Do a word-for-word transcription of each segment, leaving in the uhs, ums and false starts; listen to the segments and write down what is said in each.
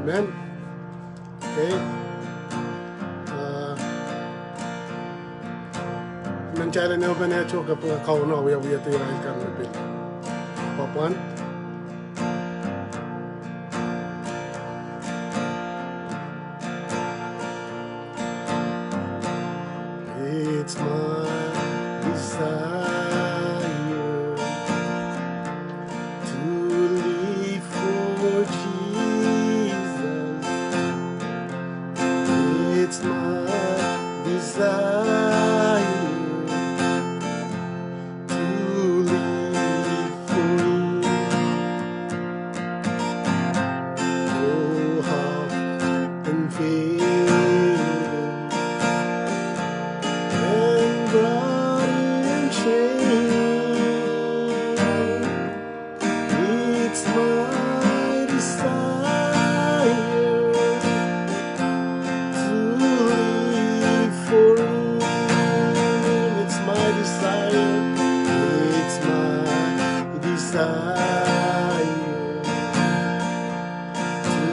Men, okay. Ah, men kitail en ehupene tohto, kapinga Kauno wiawi irail kan me pil pwapwand. It's my desire to live for Jesus. It's my desire to live for Him. Oh, how unfailing and bright and shining. It's my desire to live for Him. It's my desire, it's my desire to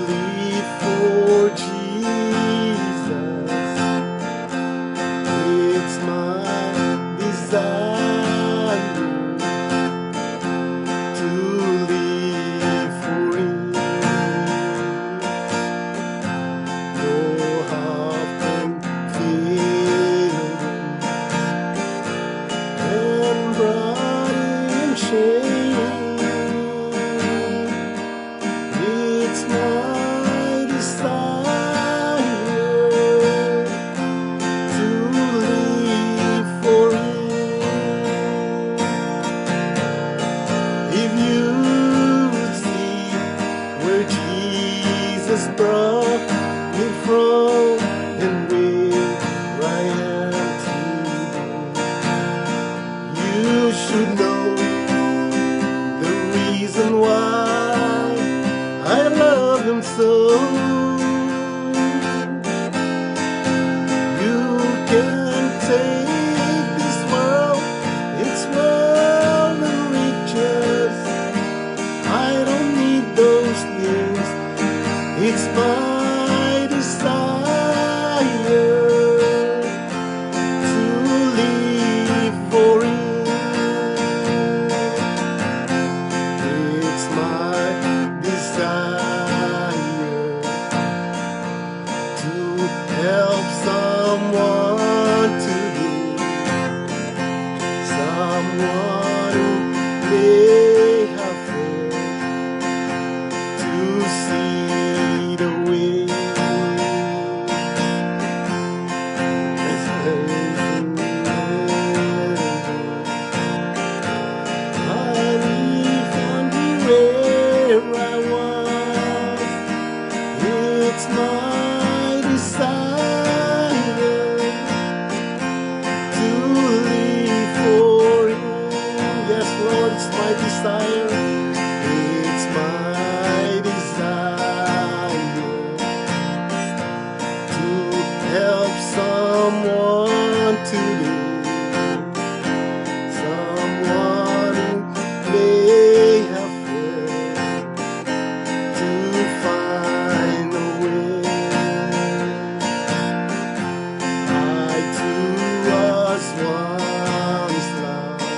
live for Jesus. It's my desire to live for Him. Oh, how unfailing and bright and shining. It's my desire to live for Him. If you would see where Jesus brought me from and where I am today, you should know the reason why I love Him so. You can take this world, its worldly riches. I don't need those things. It's my desire to live for Him. It's my desire to help someone today, someone who may have failed to see the way. I leave from where I was. It's my desire to live for Him. Yes, Lord, it's my desire. It's my desire to help someone today, someone who may have failed to find a way. I too was once lost,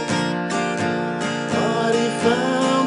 but He found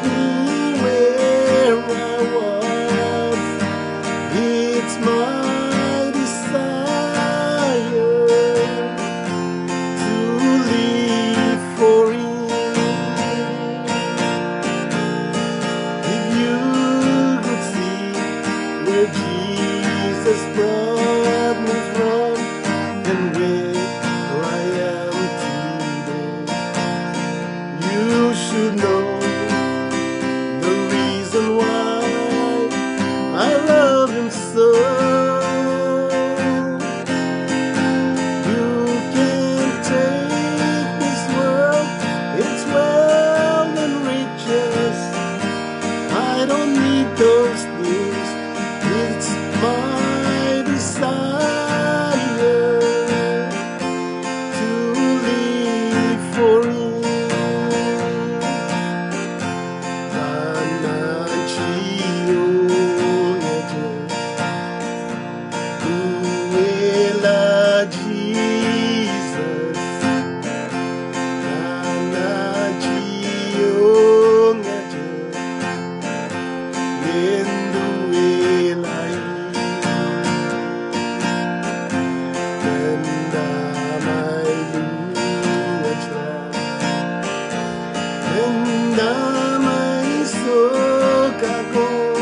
Dahme I soh kak ong?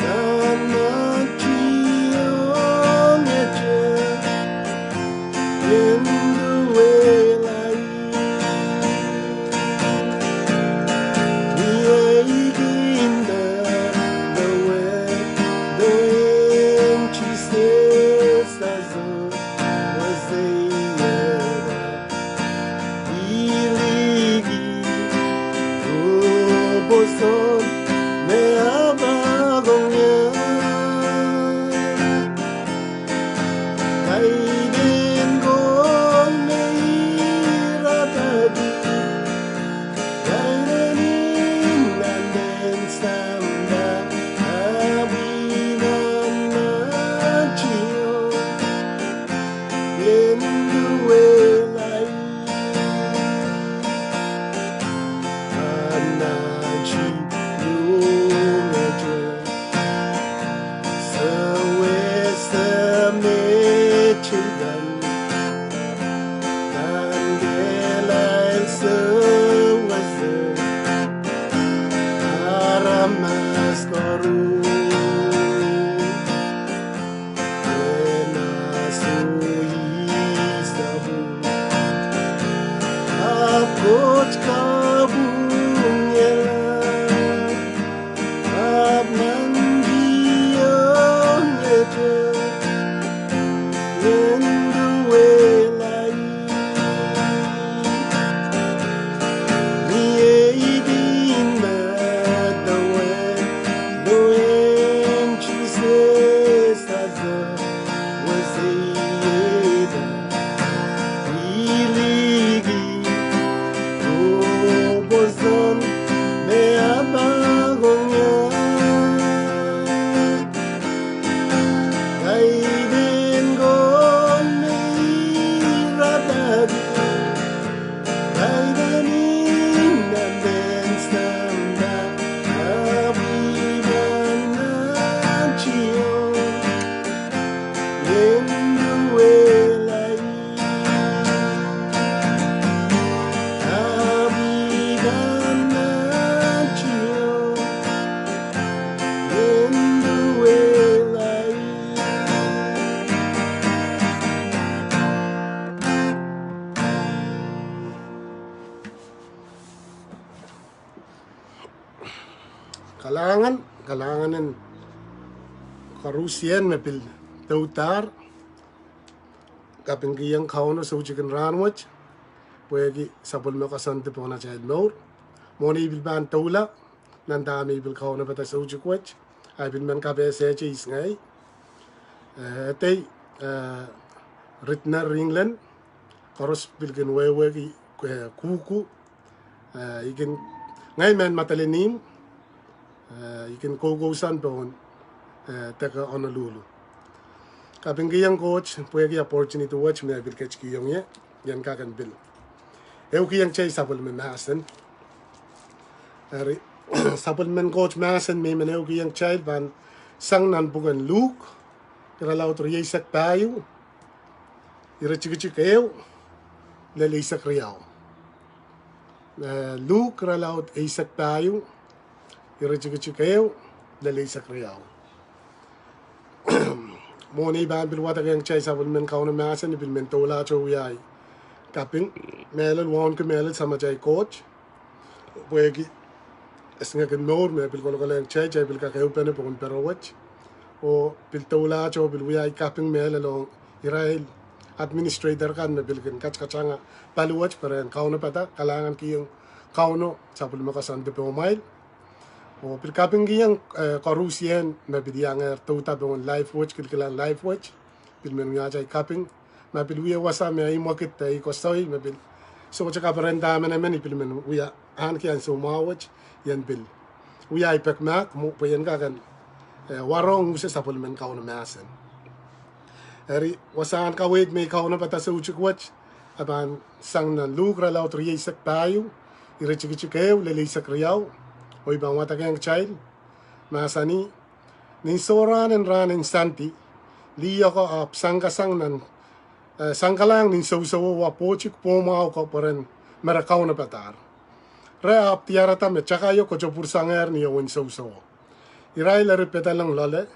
Dahme I ong ete? Ien duwehla ih. Ni ei kin dahme, dahme en Sises aso, weseieda. I liki oh pwoson me apwal ong ie. Kaidehn Koht me ira padi. Kaidehn ih nan dehn sampah, ahpw I pahn nantihong. Ien duwehla ih. Anahn Sises, sewese me tikan. Nan kehlail sewese aramas koaros. Ena soh ih sapwung, ahpw Koht kapwung ie. Ahpw nantihong ete, ien duwehla ih. Ni ei kin dahme, dahme en Sises aso, weseieda. I liki oh pwoson me apwal ong ie. Kaidehn Koht me ira padi. Kaidehn ih nan dehn sampah, ahpw I pahn nantihong. Ien duwehla ih. Ahpw I pahn nantihong. Ien duwehla ih. Kalahngan, kalahngan en koarusie me pil doudahr. Kapingkihong Kauno soutik en rahnwet, pwehki sapwellime koasoandi pohn atail mour. Mwohn ei pil pahn doula, nan dahme I pil kaunopada soutik wet, ahi pil men kapehse eis ngehi. Eh, edei, eh, Ritner England, koaros pil kin wehwehki, eh, kuku, eh, I kin, ngehi mehn Madolenihmw, eh, I kin koukousoan pohn, eh, Deke Honolulu. Kapingkihong Koht pwehki opportunity wet me e pil ketikihong ie, I en kak en pil ehukiong kitail sapwellime mahsen. Eri, sapwellimen Koht mahsen me I men ehukiong kitail pahn sang nan pwuken Luk, irelaud rieisek pahieu, iretikitik ehu lel eisek riau. Eh, Luk irelaud eisek pahieu, iretikitik ehu lel eisek riau. Mwohn ei pahn pil wadekehng kitail sapwellimen Kauno mahsen, I pil men doulahte wia ei kaping mehlel, wauneki mehlel Samatail Koht, pwehki esingek en mour me pil kolokolehng kitail, kitail pil kak ehupene pohn pere wet. Oh pil doulahte oh pil wia ei kaping mehlel ong irail administrator kan me pil kin katkatanga paliwet pwe re en kaunopada. Kalahngankihong Kauno sapwellime koasoandi pohmwail. Oh pil kapingkihong, eh, koarusie me pil iangehr douda pohn live wet, kilkilang live wet. Pil men wia atail kaping. Ma pil wia wasa me I mwekid de I koasoi, ma pil sohte kaperenda emenemen, I pil men wia ahneki ansou mwahu wet, I en pil wia ei pekmahk mwo pwe I en kak en, eh, warohng use sapwellimen Kauno mahsen. Eri wasahn kaweid me I kaunopada soutik wet, e pahn sang nan Luk irelaud rieisek pahieu, iretikitik ehu lel eisek riau, oh I pahn wadekehng kitail, mahsanih: Nin sohrahn en rahn en Sande, lih oko ahpw sangkasang nan, eh, sangkalahng nin sousouo wa pwohtik pohmwahu ko pwe ren me re kaunopadahr. Re ahpw diarada me takaio kotopwursangehr ni ewen sousowo. Irail eri pedolong loale,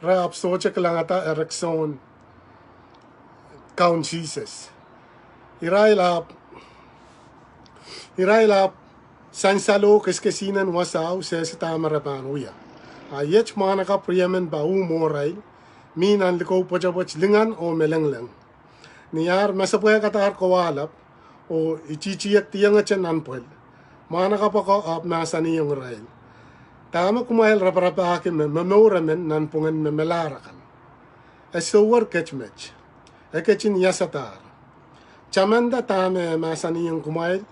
re ahpw sohte kilangada erek soun Kaun Sises. Irail ahpw, irail ahpw sansal oh kesikesihnen wasao sehse dahme re pahn wia. A iet mwahnakapw riemen pa uh mwohrail, mi nan likou pwetepwet lingan oh melengleng. Ni ar masepwehkadahr kowahlap, oh ititiek diengete nan pwel, mwahnakapw ako ahpw mahsanihong irail, dahme kumwail raparapahki me momour emen nanpwungen me melahr akan? E souwer ket met, e ketin iasadahr. Tamanda dahme e mahsanihong kumwail,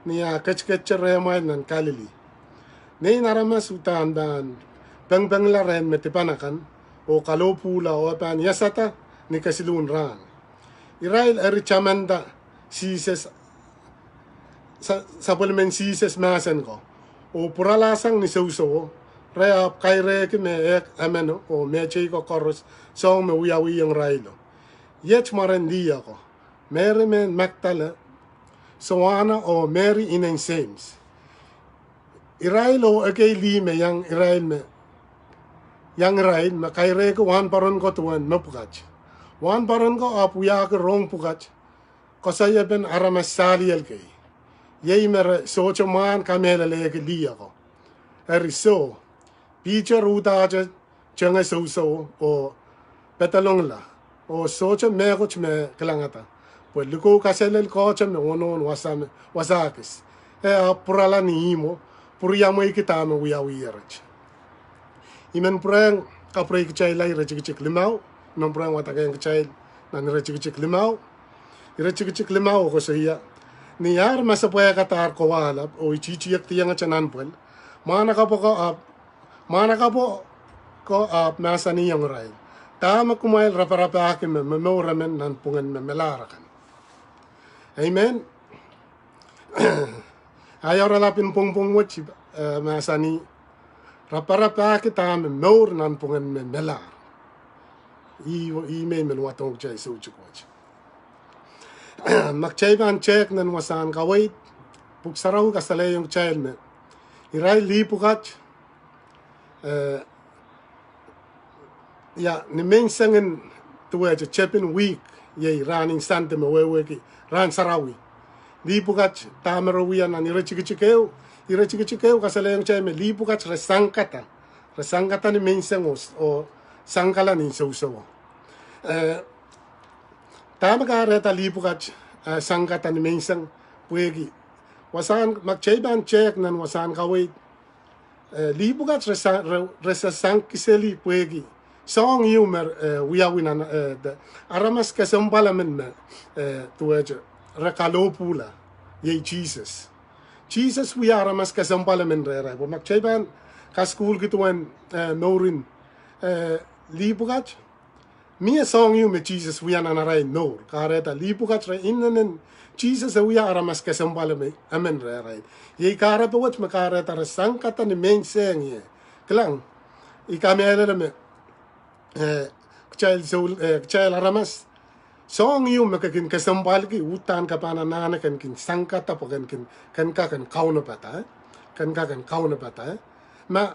ni ah ketiketete rehmwail nan Kalili. Nein Aramas uhdahn pahn pengpengla rehn me dipan akan, oh kalohpwuhla, oh e pahn iasada ni kesiluhn rahn. Irail eri tamanda Sises, sa-, sapwellimen Sises mahsen ko, oh pwuralahsang ni sousowo, re ahpw kairehki me ehk emeno oh mehtei ko koaros, soahng me wiawihong irailo. Iet mwaren lih ako, Meri mehn Magdala, Soana oh Meri inen Seims. Irail oh ekei lih me iang irail me, iang irail me kairehki wahnpoaron ko duwen mepwukat. Wahnpoaron ko ahpw wiahki rohng pwukat, koasoiepen aramas sahliel kei, iei me re sohte mwahn kamehlelehki lih ako. Eri soh, Piter uhdahte tenge sousowo oh pedolongla, oh sohte mehkot me kilangada, pwe likou kaselel kohte me wonohn wasa me, wasa kis. E ahpw pwurala ni ihmwo, pwuriamweiki dahme wiawihong irail. I men pwurehng kapwurehkitailla iretikitik limau, I men pwurehng wadekehng kitail nan iretikitik limau. Iretikitik limau koasoia, ni ar masepwehkadahr kowahlap, oh ititiek diengete nan pwel, mwahnakapw ako ahpw, mwahnakapw ako ahpw mahsanihong irail, dahme kumwail raparapahki me momour emen nanpwungen me melahr akan? Amen. Ahi oaralap en pwongpwong wet, eh, mahsanih, raparapahki dahme mour nanpwungen me melahr. Ih, ih me I men wadohng kitail soutik wet. Ma kitail pahn tehk nan wasahn kaweid, Pwuhk Sarawi kasalehiong kitail me irail lih pwukat, eh, ia, nimenseng en duwehte tepin wihk, iei rahn en Sande me wehwehki rahn sarawi. Lih pwukat dahme re wia nan iretikitik ehu, iretikitik ehu kasalehiong kitail me lih pwukat re sangkada, re sangkada nimenseng oh, oh sangkala nin sousowo. Eh, dahme kahrehda lih pwukat, eh, sangkada nimenseng, pwehki wasahn, ma kitail pahn tehk nan wasahn kaweid, eh, lih pwukat re sa-, re, re sasang kiseli pwehki soahng ieu me, eh, wiawi nan, eh, de, aramas kesempwal emen me, eh, duwehte re kalohpwuhla, iei Sises. Sises wia aramas kesempwal emen rehrail. Pwe ma kitail pahn kasukuhlki duwen, eh, mourin, eh, lih pwukat, mie soahng ieu me Sises wia nan arail mour. Kahrehda lih pwukat re inenen Sises e wia aramas kesempwal emen, emen rehrail. Iei kahrepe wet me kahrehda re sangkada nimenseng ie. Kilang, I kamehlele me, eh, kitail soul, eh, kitail aramas, soahng ieu me ke kin kesempwalki, uhdahn ke pahn anahne ke kin sangkada pwe ke kin, ke kak en kaunopada, eh? Ke kak en kaunopada, eh? Ma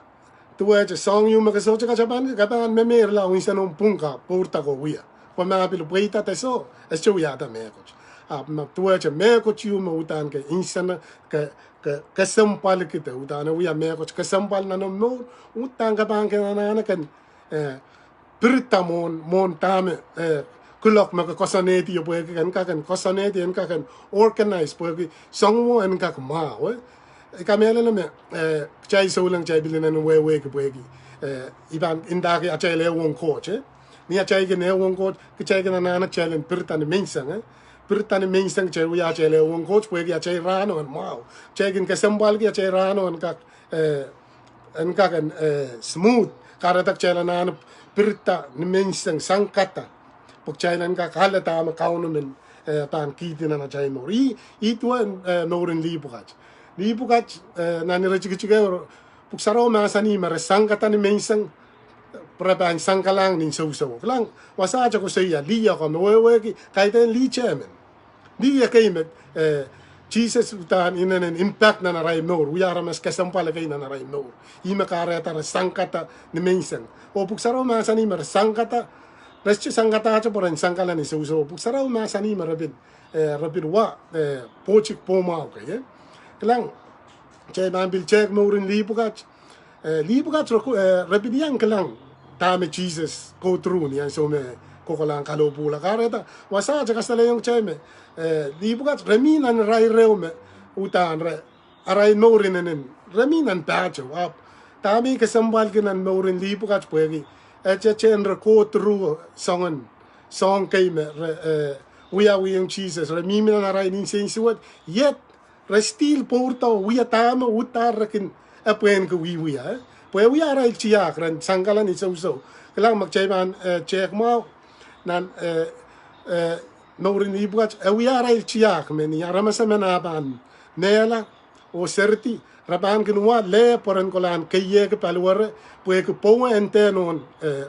duwehte soahng ieu me ke sohte katapanki, ke pahn memeirla oh nsenohn pwung ka pwourda ko wia. Pwe ma pil pweida de soh, e sohte wiahda mehkot. Ahpw ma duwehte mehkot ieu me uhdahn ke nsene, ke, ke, kesempwalki de uhdahn e wia mehkot kesempwal nan omw mour, uhdahn ke pahn kin anahne ke, eh, pirida mwohn, mwohn dahme, eh, kuloak me ke koasoanehdi, pwehki ke kak en koasoanehdi, ke kak en organize, pwehki soangen ke kak mwahu, eh. I kamehlele me, eh, kitail souleng kitail pil inenen wehwehki pwehki, eh, I pahn indahki atail ehuong Koht, eh. Ni atail kin ehuong Koht, kitail kin anahne kitail en pirida nimenseng, eh. Pirida nimenseng kitail wia atail ehuong Koht, pwehki atail rahno en mwahu. Kitail kin kesempwalki atail rahno en kak, eh, en kak en, eh, smooth, kahrehda kitail anahne pirida nimenseng sangkada. Pwe kitail en kak ale dahme Kauno men, eh, pahn kihdi nan atail mour. Ih, ih duwen, eh, mourin lih pwukat. Lih pwukat, eh, nan iretikitik ehu, Pwuhk Sarawi mahsanih me re sangkada nimenseng, re pahn sangkalahng nin sousowo. Kilang, wasahte koasoia, lih ako me wehwehki, kaidehn lih tehmen. Lih ekei me, eh, Sises uhdahn inenen impact nan arail mour, wia aramas kesempwal ekei nan arail mour. Ih me kahrehda re sangkada nimenseng. Oh Pwuhk Sarawi mahsanih me re sangkada, re sohte sangkadahte pwe ren sangkala ni sousou. Pwuhk Sarawi mahsanih me re pil, eh, re pil wa, eh, pwohtik pwohmwahu kei, eh. Kilang, kitail pahn pil tehk mourin lih pwukat, eh, lih pwukat re ko-, eh, re pil iang kilang dahme Sises go through ni ansou me kokolahng kalohpwuhla. Kahrehda, wasaht e kasalehiong kitail me, eh, lih pwukat re mi nan irair ehu me, uhdahn re, arail mour inenen, re mi nan pahtou. Ahpw, dahme kesempwalki nan mourin lih pwukat pwehki, e tehtehn re go through soangen, soahng kei me, re, eh, wiawihong Sises, re mihmi nan arail nsensuwed, yet, re still pwourdo wia dahme uhdahn re kin, eh, pwehn kin wiewia, eh. Pwe e wia arail tiahk, ren sangkala ni sousou. Kilang ma kitail pahn, eh, tehk mwahu, nan, eh, eh, mourin lih pwukat, e wia arail tiahk me ni aramas emen a pahn mehla, oh seridi, re pahn kin wa leh pwe ren kolahn keiehki paliwere, pwehki powe en dehr nohn, eh,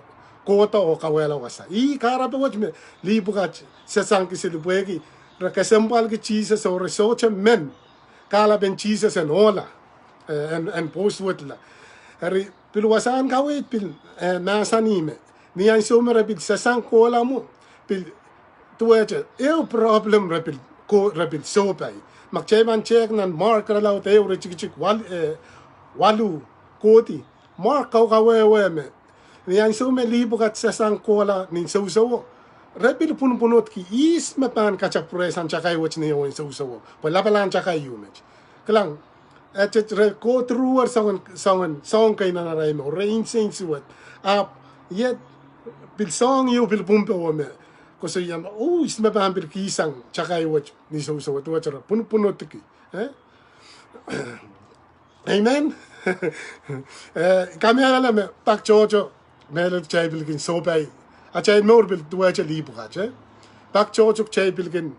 kohdo oh kawehla wasa. Ih kahrepe wet me lih pwukat sasang kisin pwehki, re kesempwalki Sises oh re sohte men, kahlapen Sises en ohla, eh, en, en pouswetla. Eri pil wasahn kaweid pil, eh, mahsanih me, ni ansou me re pil sasang kohla mwo, pil duwehte, ehu problem re pil, ko-, re pil sohpai. Ma kitail pahn tehk nan Mark irelaud ehu iretikitik wal-, eh, waluh, kohdi. Mark kaukawehwe me, ni ansou me lih pwukat sasang kohla ni sousouo, re pil pwunopwunodki ihs me pahn kataprehsang takai wet ni wen sousouo, pwe lapalahn takai ieu met. Kilang, e te re go through soangen, soangen, soahng kei nan arail mour, re nsensuwed. Ahpw, yet, pil soahng ieu pil pwumpowo me, koasoia me, oh, ihs me pahn pil kihsang takai wet ni sousouo, duwehte re pwunopwunodki, eh? Amen. Eh, kamehlele me pak tohto, mehlel kitail pil kin sohpai. Atail mour pil duwehte lih pwukat, eh. Pak tohto kitail pil kin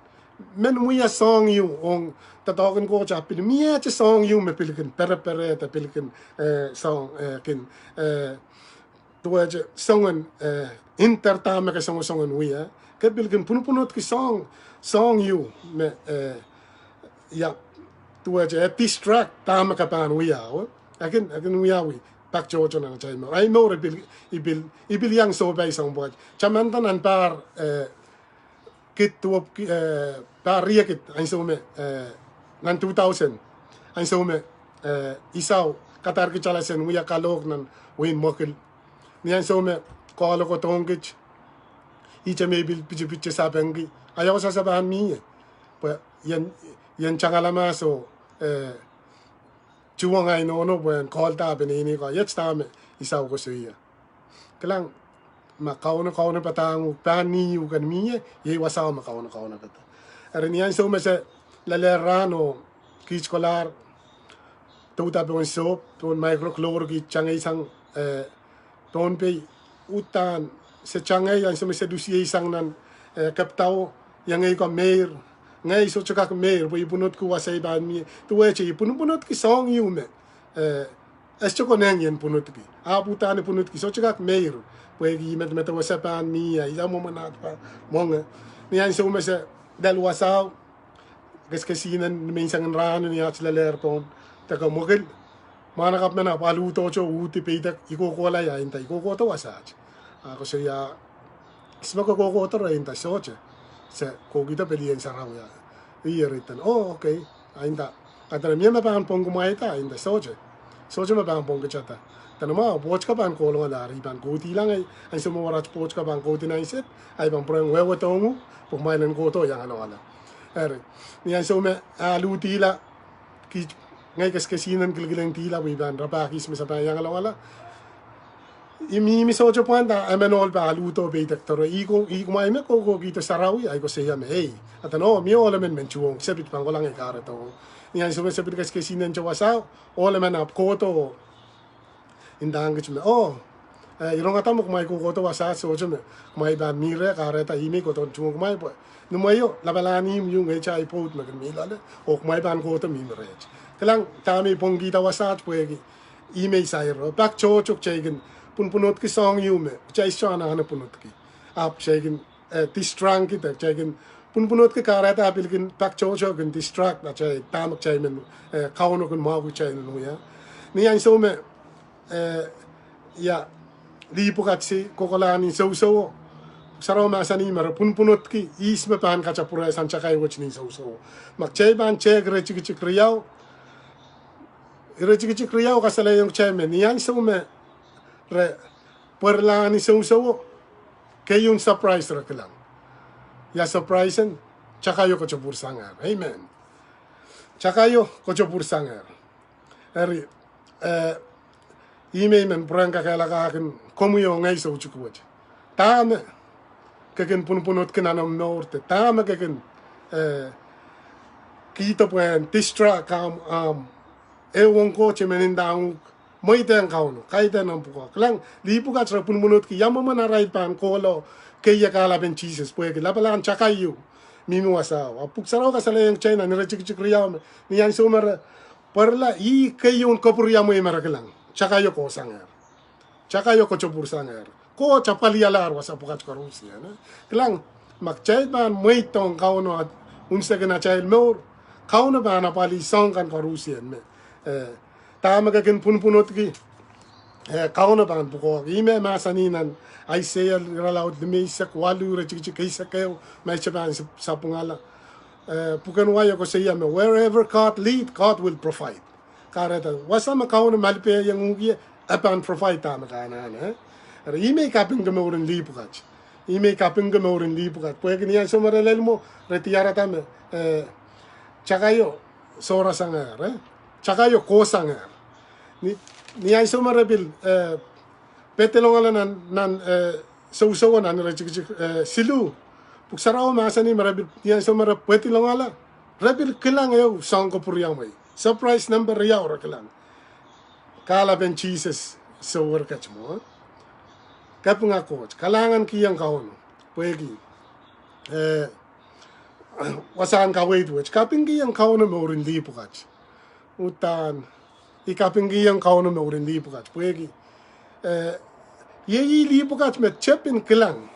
men wia soahng ieu ong doadoahk en Koht, ahpw pil miehte soahng ieu me pil kin pereperehda, pil kin, eh, soahng, eh, kin, eh, duwehte soangen, eh, inder dahme ke songosong en wia. Ke pil kin pwunopwunodki soahng, soahng ieu me, eh, ia, duwehte, eh, distract dahme ke pahn wia, oh. E kin, e kin wiawi pak tohto nan atail mour. Ai mour i pil, i pil, i pil iang sohpai soang pwukat. Tamanda nan pahr, eh, kid duwepwiki, eh, pahr riekid, ansou me, eh, nan two thousand, ansou me, eh, Isau kadarki talasen wia kalohk nan wehin Mwekil. Ni ansou me kohla kohdohng kit, ihte me i pil pitipit sapengki, ai wasa se pahn mie. Pwe ien, ien tangala mahso, eh, tuhwong ai nohno pwe en kohla peneinei ko, iet dahme Isau koasoia. Kilang, ma Kauno, Kauno padahng uhk pahn ni uhk en mie, iei wasao me Kauno, Kauno pada. Eri ni ansou me se lelehr rahn oh kiht kolahr douda pohn sohp, pohn microglory kiht tangei sang, eh, Pohnpei, uhdahn se tangei ansou me se lusiei sang nan, eh, kepdao, iangei ko meir, ngehi sohte kak meir, pwe i pwunodki wasa i pahn mie, duwehte i pwunopwunodki soahng ieu me, eh, e sohte konehng ien pwunodki. Ahpw uhdahn i pwunodki, sohte kak meir, pwehki i medemedewe se pahn mie, ia mwomwen ahd pahn mwenge. Ni ansou me se lel wasao, kesikesihnen nimenseng en rahno ni aht lelehr pohn deke Mwekil, mwahnakapw men ahpw aluhdo oh uhdi peidek, i kohkohla ia, e nda i kohkohdo wasaht. A koasoia, ihs me ke kohkohdo reh? E nda sohte. Se kohkihdo pelien sarawi ia. Ih eri eden, oh, okay. A e nda, a dene mie me pahn pwongkumwailda? E nda sohte. Sohte me pahn pwongkitada. Dene mwahu, pwoht ko pahn kohlongalahr, i pahn kohdihla ngehi, ansou me waraht pwoht ko pahn kohdi nan sehd, ai pahn pwurehng wehwehdohng uhk, pwe kumwail en kohdo iang loala. Eri, ni ansou me aluhdihla, kiht, ngehi kesikesihnen kilkilengdihla pwe i pahn rapahki ihs me se pahn iang loala. I mihmi sohte pwand, a emen ohl pahn aluhdo peidek doare, i ko, i kumwail me kohkohkihdo sarawi? Ai koasoia me ei. A dene oh, mie ohl emen men tuhwong, se pid pahn kohla ngehi kahredohng. Ni ansou me se pil kesikesihnen te wasao, ohl emen ahpw kohdo, i ndahng kit me oh, eh, i rongada me kumwail kohkohdo wasaht, sohte me kumwail pahn mih reh, kahrehda ih me i kohdo tuhwong kumwail pwe ni mweio lapalahn ihmw ieu ngehi te ahi pwoud me kin mih loale, oh kumwail pahn kohdo mihmi reht. Kilang, dahme i pwongkihda wasaht pwehki ih me i sair. Pak tohto kitail kin pwunopwunodki soahng ieu me kitail sohte anahne pwunodki. Ahpw kitail kin, eh, distract kihda, kitail kin Pwunpwunodki kahrehda pil kin pak tohto, kin distract atail dahme kitail men, eh, Kauno kin mwahuki kitail en wia. Ni ansou me, eh, ia, lih pwukat se kokolahng ni sousouo, Pwuhk Sarawi mahsanih me re pwunpwunodki ihs me pahn katapwurehsang takai wet ni sousouo. Ma kitail pahn tehk iretikitik riau, iretikitik riau kasalehiong kitail me ni ansou me re pwerilahng ni sousouo, keieun surprise re kilang. Ia surprise en? Takaio kotopwursangehr. Amen. Takaio kotopwursangehr. Eri, eh, ihme I men pwurehng kakehlakahkin komwi oh ngehi soutik wet. Dahme ke kin pwunpwunodki nan omw mour de dahme ke kin, eh, kihdo pwehn distract ahmw, ahmw, eh, ehuong Koht, I men ndahng uhk, mweidehng Kauno, kaidehn omw pwukoa. Kilang, lih pwukat re pwunpwunodki ia mwomwen arail pahn kohla oh keie kahlapen Sises, pwehki lapalahn takai ieu mihmi wasao. Ahpw Pwuhk Sarawi kasalehiong kitail nan iretikitik riau me ni ansou me re pwerila, ih keieun kapwuriamwei me re kilang. Takaio kohsangehr. Takaio kotopwursangehr. Koht apwalialahr wasa pwukat koarusie, eh? Kilang, ma kitail pahn mweidohng Kauno unsekin atail mour, Kauno pahn apwalih soahng kan koarusie me, eh, dahme ke kin pwunpwunodki, eh, Kauno pahn pwukoahki. Ihme mahsanih nan Aiseia irelaud limeisek waluh, iretikitik eisek ehu, ma I pahn sap-, sapwungala. Eh, pwuken wai e koasoia me, wherever God lead, God will provide. Kahrehda wasa me Kauno malipehiong uhk ie, e pahn provide dahme ke anahne, eh? Eri ihme I kapingki mouren lih pwukat. Ihme I kapingki mouren lih pwukat. Pwehki ni ansou me re lel mwo, re diarada me, eh, takaio sohrasangehr, eh? Takaio kohsangehr. Ni, ni ansou me re pil, eh, pedilongala nan, nan, eh, sousouo nan iretikitik, eh, siluh, Pwuhk Sarawi mahsanih me re pil, ni ansou me re pedilongala, re pil kilang ehu soahng kapwuriamwei. Surprise number riau re kilang. Kahlapen Sises souwer ket mwo. Kapinga Koht, kalahngan kihong Kauno. Pwehki, eh, wasahn kaweid wet, kapingkihong Kauno mouren lih pwukat. Uhdahn I kapingkihong Kauno mouren lih pwukat. Pwehki, eh, iei ih lih pwukat me tepin kilang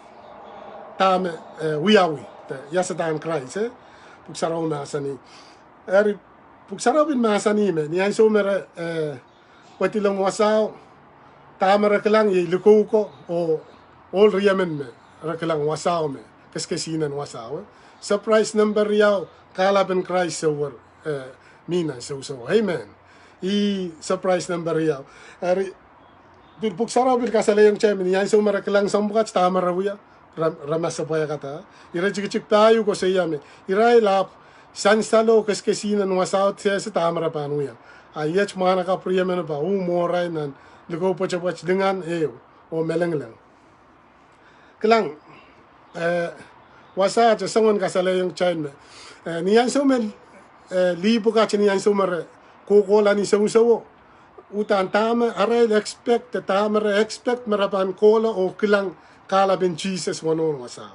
dahme, eh, wiawi de iasadahn Krais, eh? Pwuhk Sarawi mahsanih. Eri, Pwuhk Sarawi pil mahsanih me ni ansou me re, eh, pedilong wasao, dahme re kilang iei likou ko oh ohl riemen me re kilang wasao me kesikesihnen wasao, eh? Surprise number riau, kahlapen Krais souwer, eh, mi nan sousouo. Amen. Ih surprise number riau. Eri, pil Pwuhk Sarawi pil kasalehiong kitail me ni ansou me re kilang soahng pwukat, dahme re wia? Re, re masepwehkada. Iretikitik pahieu koasoia me irail ahpw sansalo kesikesihnen wasao, sehse dahme re pahn wia. A iet mwahnakapw riemen pahn uh mwohrail nan likou pwetepwet lingan ehu oh melengleng. Kilang, eh, wasahte soangen kasalehiong kitail me, eh, ni ansou me, eh, lih pwukat, ni ansou me re kohkohla ni sousouo, uhdahn dahme arail expect, dahme re expect me re pahn kohla oh kilang kahlapen Sises wonohn wasao.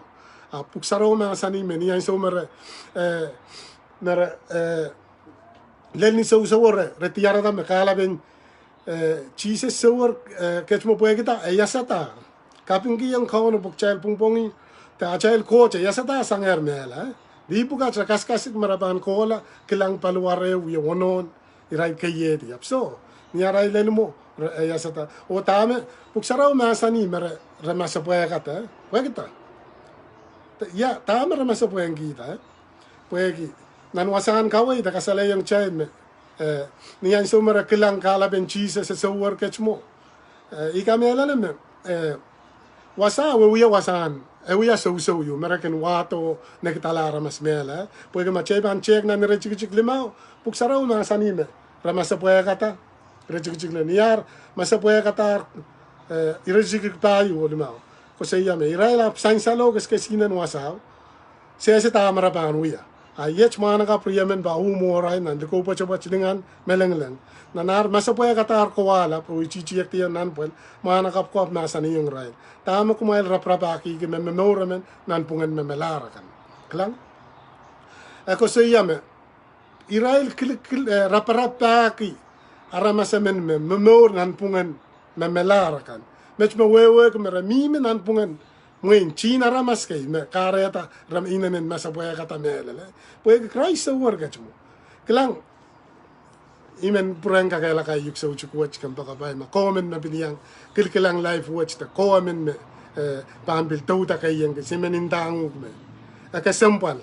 A Pwuhk Sarawi mahsanih me ni ansou me re, eh, me re, eh, lel ni sousouo re, re diarada me kahlapen, eh, Sises souwer, eh, ket mwo pwehkida, e iasada. Kapingkihong Kauno pwe kitail pwongpwongih de atail Koht e iasada sangehr mehla, eh? Lih pwukat re kasikasik me re pahn kohla, kilang paliwar ehu wie wonohn irail keiehdi. Ahpw soh, ni arail lel mwo, re, e iasada. Oh dahme Pwuhk Sarawi mahsanih me re, re masepwehkada, eh? Pwehkida. Ia, dahme re masepwehkihda, eh? Pwehki nan wasahn kaweid e kasalehiong kitail me, eh, ni ansou me re kilang kahlapen Sises e souwer ket mwo, eh, I kamehlele me, eh, wasao e wia wasahn, e wia sousouo me re kin wahdo nekidala aramas mehla, eh? Pwehki ma kitail pahn tehk nan iretikitik limau, Pwuhk Sarawi mahsanih me re masepwehkada, iretikitik lel, ni ar masepwehkadahr, eh, iretikitik pahieu oh limau, koasoia me irail ahpw sansalo kesikesihnen wasao, sehse dahme re pahn wia. A iet mwahnakapw riemen pahn uh mwohrail nan likou pwetepwet lingan melengleng. Nan ar masepwehkadahr kowahlap oh ititiekdiong nan pwel, mwahnakapw ko ahpw mahsanihong irail, dahme kumwail raparapahkihki me momour emen nanpwungen me melahr akan? Kilang, e koasoia me irail kilikkil, eh, raparapahki aramas emen me momour nanpwungen me melahr akan. Met me wehwehki me re mihmi nanpwungen Mwein tihn aramas kei me kahrehda re inenen masapwehkada mehlel. Pwehki Krais souwer ket mwo. Kilang, I men pwurehng kakehlaka uk soutik wet, kompoakepahi ma kowe men me pil iang kilkilang live wet de kowe men me, eh, pahn pil douda keiong kis, I men ndahng uhk me e kesempwal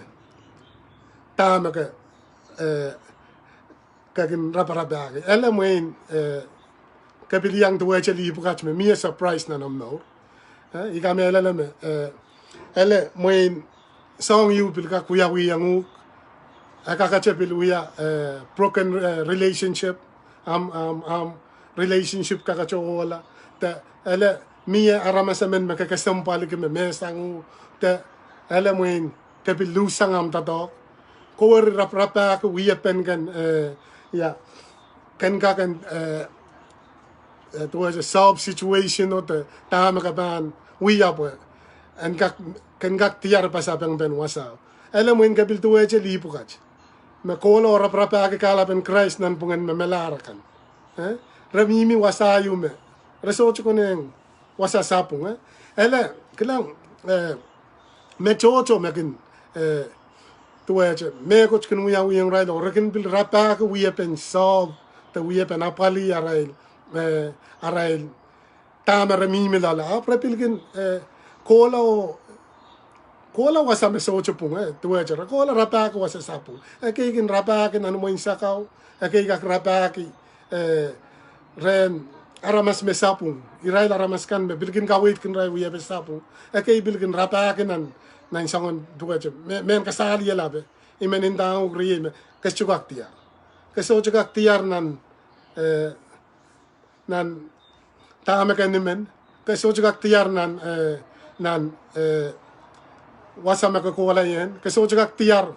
dahme ke, eh, ke kin raparapahki. Ele mwein, eh, ke pil iang duwehte lih pwukat me mie surprise nan omw mour. Eh, I kamehlele me, eh, ele mwein soahng ehu pil kak wiawihong uhk. E kakete pil wia, eh, broken, eh, relationship. Ahmw, ahmw, ahmw relationship kakete ohla. De ele mie aramas emen me ke kesempwalki me mehsang uhk. De ele mwein ke pil luhsang ahmw doadoahk. Kowe raparapahki wiepen ken, eh, ia, ken kak en, eh, eh, duwehte solve situation o de dahme ke pahn wia pwe en kak, ken kak diar pasapengpen wasao. Ele mwein ke pil duwehte lih pwukat me kohla oh raparapahki kahlapen Krais nanpwungen me melahr akan. Eh? Re mihmi wasa ieu me re sohte konehng wasa sapwung, eh? Ele, kilang, eh, me tohto me kin, eh, duwehte mehkot kin wiawihong irail oh re kin pil rapahki wiepen solve de wiepen apwalih arail, eh, arail dahme re mihmi loale. Ahpw re pil kin, eh, kohla, kohla wasa me sohte pwung, eh, duwehte re kohla rapahki wasa sapwung. Ekei kin rapahki nan mwein sakau, ekei kak rapahki, eh, rehn aramas me sapwung. Irail aramas kan me pil kin kaweidki irail wiepe sapwung. Ekei pil kin rapahki nan, nan soangen duwehte me, mehn kasalielape. I men ndahng uhk riei me ke sohte kak diar. Ke sohte kak diar nan, eh, nan dahme ke nimen. Ke sohte kak diar nan, eh, nan, eh, wasa me ke kohla ien. Ke sohte kak diar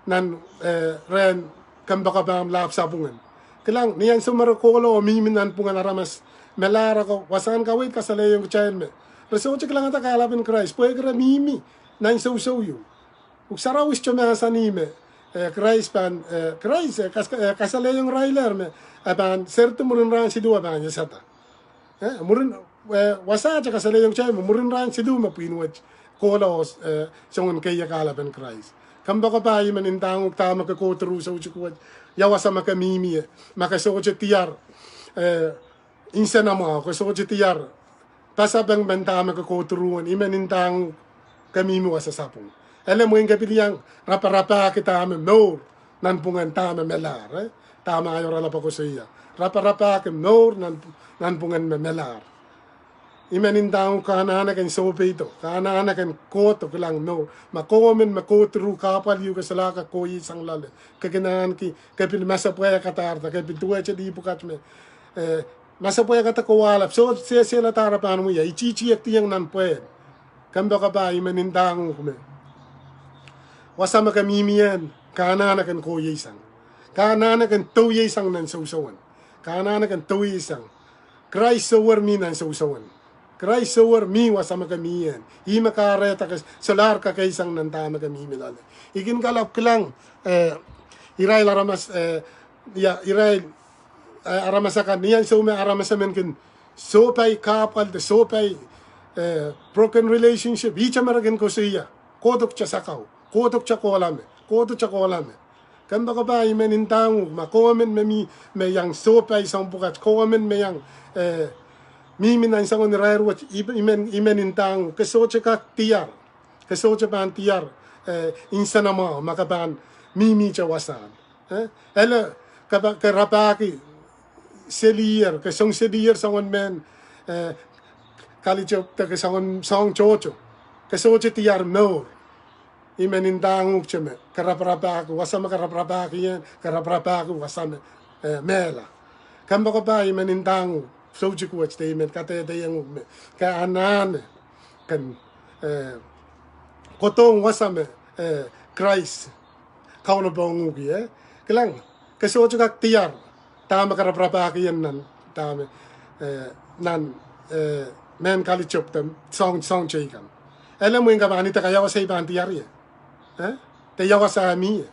nan, eh, rehn kompoakepahmw lahp sapwungen. Kilang, ni ansou me re kohla oh mihmi nanpwungen aramas melahr ako, wasahn kaweid kasalehiong kitail me re sohte kilangada kahlapen Krais pwehki re mihmi nan sousou ieu. Pwuhk Sarawi sohte mahsanih me, eh, Krais pahn, eh, Krais, eh, kas-, eh, kasalehiong irailehr me e pahn seridi mwurin rahn siluh e pahn iasada. Eh, mwurin, eh, wasahte kasalehiong kitail me mwurin rahn siluh me pwihn wet kohla oh, eh, soangen keiek kahlapen Krais. Kompoakepahi, I men ndahng uhk dahme ke kohduruh soutik wet, ia wasa me ke mihmi ie, ma ke sohte diar, eh, nsenamwahu, ke sohte diar pasapengpen dahme ke kohduruh en, I men ndahng uhk ke mihmi wasa sapwung. Ele mwein ke pil iang raparapahki dahme mour nanpwungen dahme melahr, eh? Dahme ahi oaralap koasoia, raparapahki mour nan, nanpwungen me melahr. I men ndahng uhk ke anahne ken sohpeido, ke anahne ken kohdo, kilang, mour. Ma kowe men me kohduruh kahpwal ieu ke solahr kak kohieng sang loale, ke kin ahneki, ke pil masapwehkadahr de ke pil duwehte lih pwukat me, eh, masapwehkada kowahlap, soh, sehseladahr pahn wia, itihtiekdiong nan pwehl. Kompoakepahi, I men ndahng uhk me wasa me ke mihmi ien, ke anahne ken kohieng sang. Ke anahne ken douieng sang nan sousowen. Ke anahne ken douieng sang. Krais souwer mi nan sousowen. Krais souwer mi wasa me ke mih ien. Ih me kahrehda ke solahr kakeisang nan dahme ke mihmi loale. I kin kalap, kilang, eh, irail aramas, eh, ia, irail, eh, aramas akan, ni ansou me aramas emen kin sohpai kahpwal de sohpai, eh, broken relationship, ihte me re kin koasoia, kohdokte sakau, kohdokte kohla me, kohdokte kohla me. Kompoakepahi, I men ndahng uhk ma kowe men me mih, me iang sohpai soahng pwukat, kowe men me iang, eh, mihmi nan soangen irair wet, I, I men, I men ndahng uhk ke sohte kak diar. Ke sohte pahn diar, eh, nsenamwahu ma ke pahn mihmihte wasahn. Eh, ele, ke pa-, ke rapahki selier, ke song selier soangen mehn, eh, kalitepw de ke soangen soahng tohto. Ke sohte diar mour. I men ndahng uhk te me ke raparapahki, wasa me ke raparapahki ien, ke raparapahki wasa me, eh, mehla. Kompoakepahi, I men ndahng uhk soutik wet de I men kadehdehiong uhk me ke anahne ken, eh, kohdohng wasa me, eh, Krais kaunopohng uhk ie. Kilang, ke sohte kak diar dahme ke raparapahki ien nan, dahme, eh, nan, eh, mehn kalitepw de soahng, soahng teikan. Ele mwein ke pahn idek ia wasa I pahn diar ie. Eh? De ia wasa e mih ie.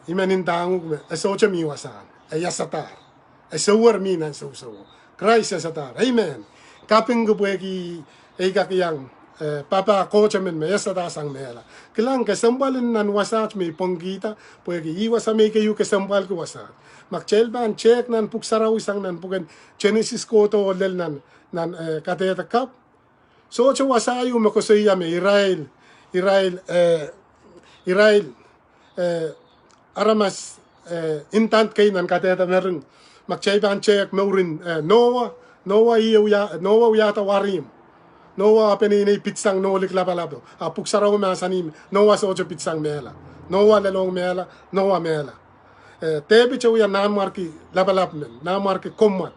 I men ndahng uhk me e sohte mih wasahn. E iasadahr. E souwer mi nan sousouo. Krais iasadahr. Amen. Kapingki pwehki ei kak iang, eh, papah Koht emen me iasada sang mehla. Kilang, kesempwal en nan wasaht me I pwongkihda, pwehki ih wasa me I keieu kesempwalki wasaht. Ma kitail pahn tehk nan Pwuhk Sarawi sang nan pwuken Senesis kohdo oh lel nan, nan, eh, Kadehde Kapw. Sohte wasa ieu me koasoia me irail, irail, eh, irail, eh, aramas, eh, indant kei nan Kadehde Mering. Ma kitail pahn tehk mouren, eh, Noa, Noa ih wia, Noa wiahda warihmw. Noa ah peneinei pitsang nohlik lapalap. A Pwuhk Sarawi mahsanih me Noa sohte pitsang mehla. Noa lelohng mehla, Noa mehla. Eh, Depit e wia nanmwarki lapalap men, nanmwarki komwad.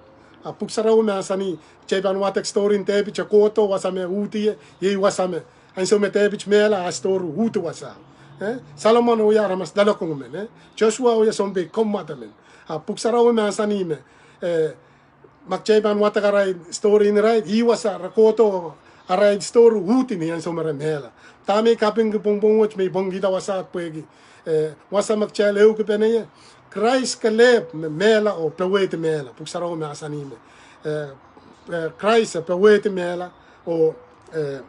A Pwuhk Sarawi mahsanih, kitail pahn wadek story en Depit e kohdo wasa me uhdi, iei wasa me, ansou me Depit mehla a story uhdi wasa. Eh, Solomon e wia aramas loalokong men, eh. Sosua e wia sounpei komwad men. A Pwuhk Sarawi mahsanih me, eh, ma kitail pahn wadek arail story en irail, ih wasa re kohdo arail story uhdi ni ansou me re mehla. Dahme I kapingki pwongpwong wet me I pwongkihda wasaht pwehki, eh, wasa me kitail ehukipene ie, Krais kelehpw me mehla oh powehdi mehla, Pwuhk Sarawi mahsanih me, eh, eh, Krais e powehdi mehla oh, eh,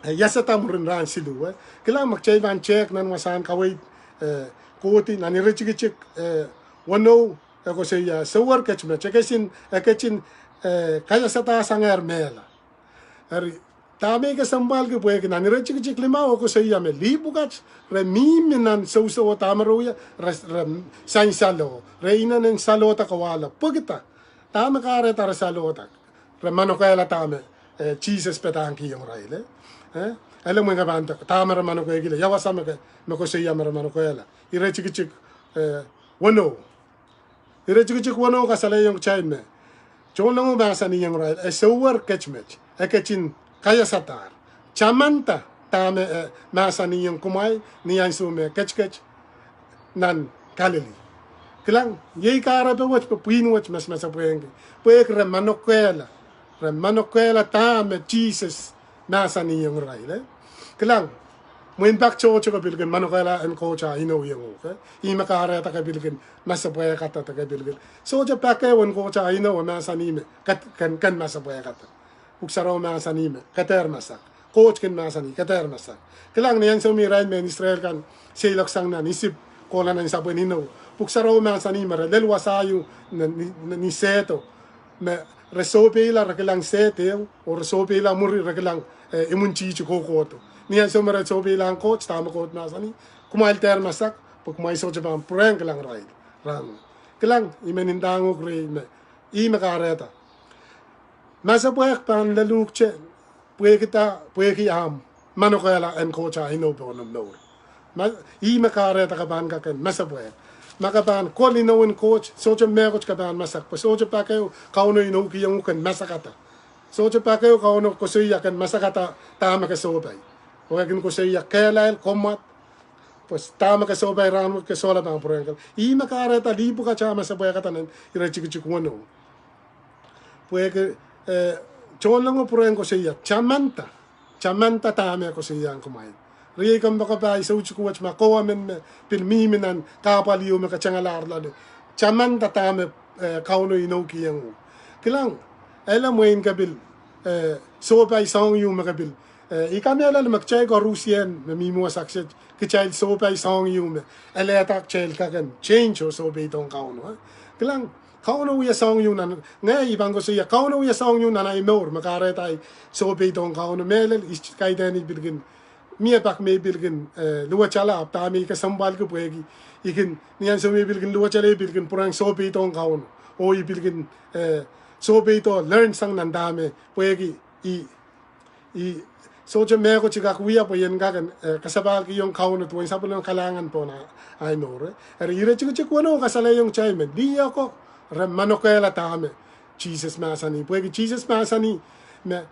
eh, iasada mwurin rahn siluh, eh. Kilang, ma kitail pahn tehk nan wasahn kaweid, eh, kohdi nan iretikitik, eh, weneu, e koasoia, eh, sower ket me, e ketin, e ketin, eh, kaiasada sangehr mehla. Eri, dahme I kesempwalki pwehki nan iretikitik limau e koasoia me lih pwukat re mihmi nan sousou, dahme re wia, re, re sansalo, re inenen saloda kawahla, pwekida. Dahme kahrehda re saloda? Re manokehla dahme, eh, Sises padahngkihong irail, eh? Eh? Ele mwein ke pahn dek, dahme re manokehkihla, ia wasa me ke, me koasoia me re manokehla? Iretikitik, eh, weneu. Iretikitik weneu kasalehiong kitail me Sohn Lengo mahsanihong irail, eh, sower ket met, e ketin kaiasadahr. Tamanda dahme, eh, mahsanihong kumwail ni ansou me ketiket nan Kalili. Kilang, iei kahrepe wet pwe pwihn wet mesmasepwehki, pwehki re manokehla, re manokehla dahme Sises mahsanihong irail, eh? Kilang, mwein pak tohto ke pil kin manokehla en Koht ah inou ieng uhk, eh? Ih me kahrehda ke pil kin masepwehkada, ke pil kin. Sohte pak ehu en Koht ah inou e mahsanih me ke, ken, ken masepwehkada. Pwuhk Sarawi mahsanih me ke dehr masak. Koht kin mahsanih ke dehr masak. Kilang, ni ansou me irail mehn Israel kan seiloak sang nan Isip kohla nan sapwen inou, Pwuhk Sarawi mahsanih me re lel wasa ieu ni, ni, ni sehdo, me re sohpeila re kilang sehd ehu, oh re sohpeila mwuri re kilang, eh, imwintihti kohkohdo. Ni ansou me re sohpeilahng Koht, dahme Koht mahsanih, kumwail dehr masak, pwe kumwail sohte pahn pwurehng kilang irail rahnwet. Kilang, I men ndahng uhk riei me, ih me kahrehda masepwehk pahn leluhkte pwehkida, pwehki ahmw manokehla en Koht ah inou pohn omw mour. Ma, ih me kahrehda ke pahn kak en masepwehk. Ma ke pahn kol inou en Koht, sohte mehkot ke pahn masak, pwe sohte pak ehu Kauno inoukihong uhk ken masakada. Sohte pak ehu Kauno koasoia ken masakada dahme ke sohpai. Oh e kin koasoia kehlail, komwad, pwe dahme ke sohpai rahnwet ke sohla pahn pwurehng kilang. Ih me kahrehda lih pwukat ah masepwehkada nan iretikitik weneu. Pwehki, eh, Sohn Lengo pwurehng koasoia, tamanda, tamanda dahme koasoiahng kumwail. Riei kompoakepahi, soutik wet ma kowe men me pil mihmi nan kahpwal ieu me ke tengalahr loale, tamanda dahme, eh, Kauno inoukihong uhk. Kilang, ele mwein ke pil, eh, sohpai soahng ieu me ke pil, eh, I kamehlele me kitail koarusie me mihmi wasa kiset, kitail sohpai soahng ieu me elehda kitail kak en change oh sohpeidohng Kauno, eh. Kilang, Kauno wia soahng ieu nan, ngehi I pahn koasoia, Kauno wia soahng ieu nan ahi mour me kahrehda I sohpeidohng Kauno. Mehlel I kaidehn I pil kin, mie pak me I pil kin, eh, luwetala, ahpw dahme I kesempwalki pwehki I kin, ni ansou me I pil kin luwetala I pil kin pwurehng sohpeidohng Kauno, oh I pil kin, eh, sohpeido learn sang nan dahme, pwehki I I sohte mehkot I kak wia pwe I en kak en, eh, kasapahlkihong Kauno duwen sapwellimen kalahngan pohn ahi mour, eh. Eri iretikitik weneu kasalehiong kitail me lih ako re manokehla dahme Sises mahsanih. Pwehki Sises mahsanih me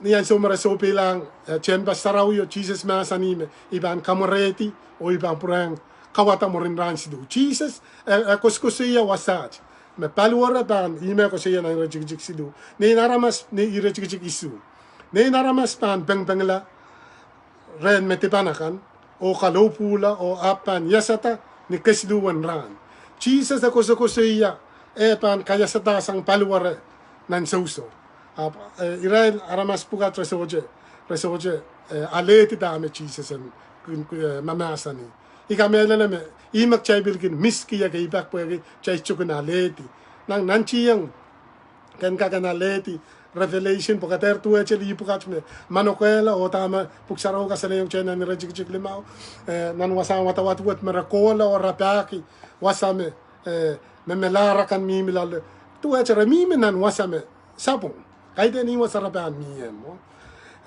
ni ansou me re sohpeilahng, eh, tehnpas sarawio, Sises mahsanih me I pahn kamwerehdi oh I pahn pwurehng kauwada mwurin rahn siluh. Sises, eh, eh, koasokoasoia wasaht me paliwere pahn, ih me koasoia nan iretikitik siluh, nein aramas, ni iretikitik isuh. Nein aramas pahn pengpengla rehn me dipan akan, oh kalohpwuhla, oh ahpw pahn iasada ni kesiluhwen rahn. Sises e koasokoasoia, e pahn kaiasada sang paliwere nan sousou. Ahpw, eh, irail aramas pwukat re sohte, Re sohte, eh, alehdi dahme Sises en kin, eh, mahmahsanih. I kamehlele me, ihme kitail pil kin miski ekei pak pwehki kitail sohte kin alehdi. Nan, nan tieng, ken kak en alehdi, Revelation, pwukat ehu duwehte lih pwukat me, manokehla oh dahme, Pwuhk Sarawi kasalehiong kitail nan iretikitik limau, eh, nan wasahn wadawad wet me re kohla oh rapahki, wasa me, eh, me melahr akan mihmi loale. Duwehte re mihmi nan wasa me sapwung. Kaidehn ih wasa re pahn mih ie mwo.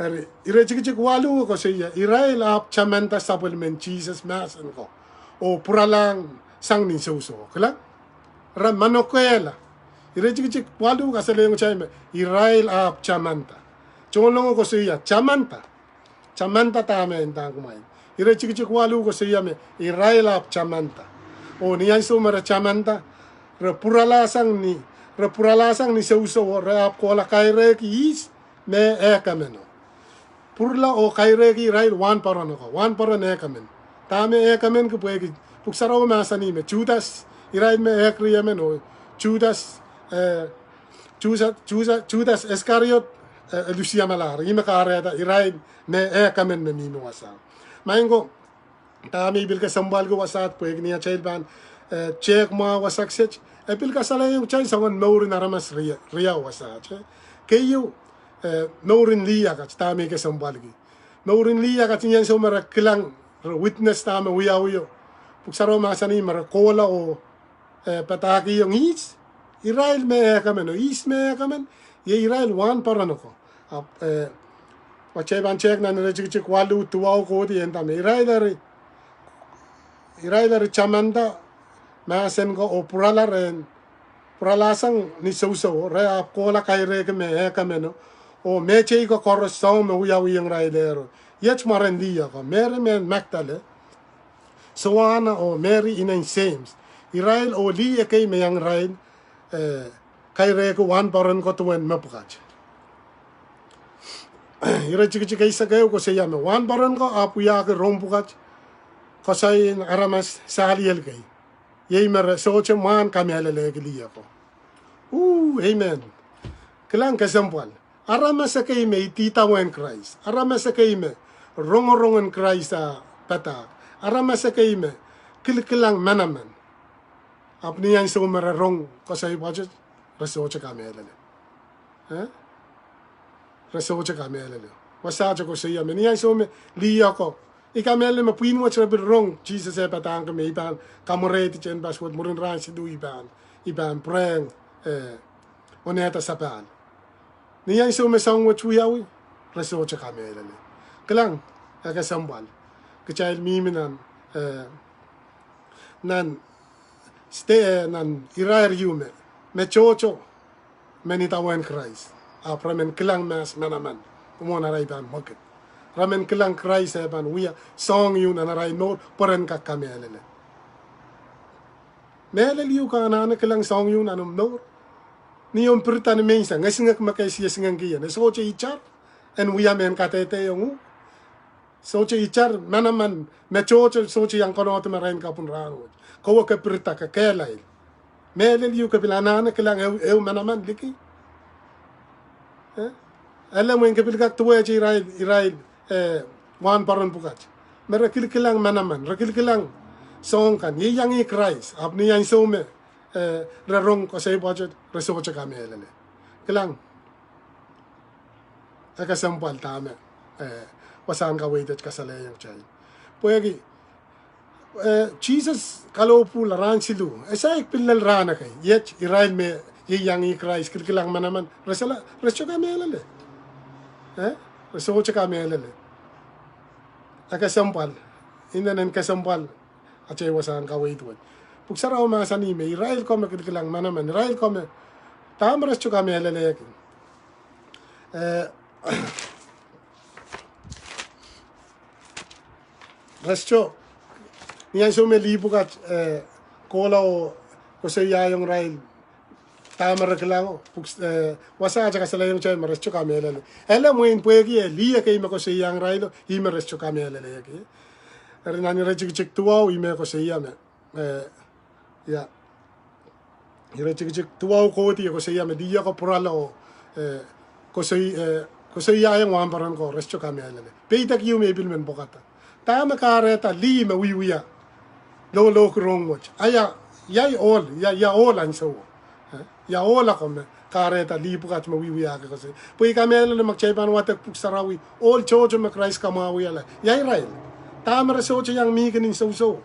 Eri, iretikitik waluh koasoia, irail ahpw tamanda sapwellimen Sises mahsen ko. Oh pwuralahng sang ni sousou. Kilang? Re manokehla. Iretikitik waluh kasalehiong kitail me, irail ahpw tamanda. Tohnlengo koasoia, tamanda. Tamanda dahme e ndahng kumwail. Iretikitik waluh koasoia me, irail ahpw tamanda. Oh ni ansou me re tamanda, re pwuralahsang ni, re pwuralahsang ni sousou, re ahpw kohla kairehki ihs, me eh kameno. Pwurala oh kairehki irail wahnpoaron ko, wahnpoaron eh kamen. Dahme eh kamen ki pwehki, Pwuhk Sarawi mahsanih me, Judas, irail me ehk riemen oh, Judas, eh, Judas, Judas, Judas Iskariot, eh, e lusiamalahr, ihme kahrehda, irail me eh kamen me mihmi wasao. Maing ko, dahme I pil kesempwalki wasaht pwehki ni atail pahn, eh, tehk mwahu wasa kiset, e pil kasalehiong kitail soangen mouren aramas ria, riau wasaht, eh. Keieu, eh, mouren lih akat, dahme I kesempwalki. Mouren lih akat ni ansou me re kilang, re witness dahme wiawio. Pwuhk Sarawi mahsanih me re kohla oh, eh, padahkihong ihs, irail me eh kamen, oh ihs me eh kamen, iei irail wahnpoaron ko. Ahpw, eh, watail pahn tehk nan iretikitik waluh, duwau kohdi e nda me, irail eri, irail eri tamanda mahsen ko oh pwurala rehn, pwuralahsang ni sousou, re ahpw kohla kairehki me eh kameno, oh mehtei ko koaros soahng me wiawihong irail ehro. Iet mwaren lih ko, Meri mehn Magdala, Soana oh Meri inen James. Irail oh lih ekei me iang irail, eh, kairehki wahnpoaron ko duwen mepwukat. Iretikitik eisek ehu koasoia me, wahnpoaron ko ahpw wiahki rong pwukat, koasoi en aramas saliel kei. Iei me re sohte mwahn kamehlelehki lih ko. Ooh, amen. Kilang kesempwal. Aramas ekei me idawehn Krais. Aramas ekei me rongorong en Krais ah padahk. Aramas ekei me kilkilang manaman. Ahpw ni ansou me re rong koasoi pwoatet, re sohte kamehlele. Eh? Re sohte kamehlele. Wasaht e koasoia me, ni ansou me lih ko, I kamehlele me pwihn wet re pil rong, Sises e padahngki me I pahn kamwerehdi tehnpas wet mwurin rahn siluh I pahn, I pahn pwurehng, eh, onehda sapahl. Ni ansou me soahng wet wiawi, re sohte kamehlele. Kilang, e kesempwal. Kitail mihmi nan, eh, nan, ste, eh, nan irair ieu me, me tohto, men idawehn Krais. Ahpw re men kilang mahs manaman, mwohn arail pahn mwekid. Re men kilang Krais e pahn wia soahng ieu nan arail mour, pwe ren kak kamehlele. Mehlel ieu ke anahne kilang soahng ieu nan omw mour. Ni omw pirida ni menseng, esingek me ke sie singengkihong. E sohte itar en wia mehn kadehdehiong uhk. Sohte itar manaman, me tohto sohte iang konehng me irail kapwung rahnwet. Kowe ke pirida ke kehlail. Mehlel ieu ke pil anahne kilang ehu, ehu manaman liki. Eh? Ele mwein ke pil kak duwehte irail, irail, eh, wahnpoaron pwukat. Me re kilkilang manaman, re kilkilang soahng kan, ieiang ih Krais, ahpw ni ansou me, eh, re rong koasoi pwoatet, re sohte kamehlele. Kilang, e kesempwal dahme, eh, wasahn kaweid et kasalehiong kitail. Pwehki, eh, Sises kalohpwuhla rahn siluh. E saik pil lel rahn ekei. Iet irail me ieiang ih Krais, kilkilang manaman. Re sala, re sohte kamehlele. Eh? Re sohte kamehlele. E kesempwal. Inenen kesempwal. Atail wasahn kaweid wet. Pwuhk Sarawi mahsanih me, irail ko me kilkilang manaman. Irail ko me, dahme re sohte kamehlelehki. Eh, re sohte, ni ansou me lih pwukat, eh, kohla oh koasoiaiong irail, dahme re kilang, pwuhk, eh, wasaht e kasalehiong kitail me re sohte kamehlele. Ele mwein pwehki e lih ekei me koasoiaiong irailo, ih me re sohte kamehlelehki. Eri nan iretikitik duwau, ih me koasoia me, eh, ia. Iretikitik duwau kohdi e koasoia me lih ko pwurala oh, eh, koasoi, eh, Koasoiaiong wahnpoaron ko, re sohte kamehlele. Peidek ieu me I pil men pwekada. Dahme kahrehda lih me wiewia lokolokki rong wet? A ia, ia ohl, ia, ia ohl ansouo? Eh? Ia ohl ako me kahrehda lih pwukat me wiewia ake koasoi? Pwe I kamehlele ma kitail pahn wadek Pwuhk Sarawi, ohl tohto me Krais kamwahwihala, ia irail? Dahme re sohte iang mihki ni sousou?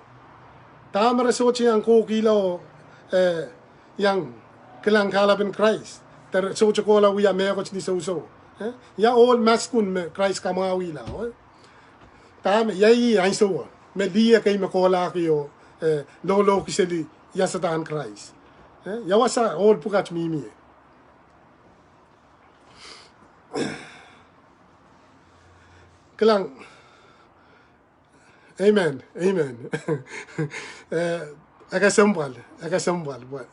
Dahme re sohte iang kohkihla oh, eh, iang kilang kahlapen Krais? De re sohte kohla wia mehkot ni sousou? Eh? Ia ohl maskun me Krais kamwahwihala, oh? Dahme, ia ih ansouo me lih ekei me kohlahki oh, eh, lokolokki seli iasadahn Krais? Eh? Ia wasa ohl pwukat mihmi ie? Kilang, amen, amen. Eh, e kesempwal, e kesempwal, pwe,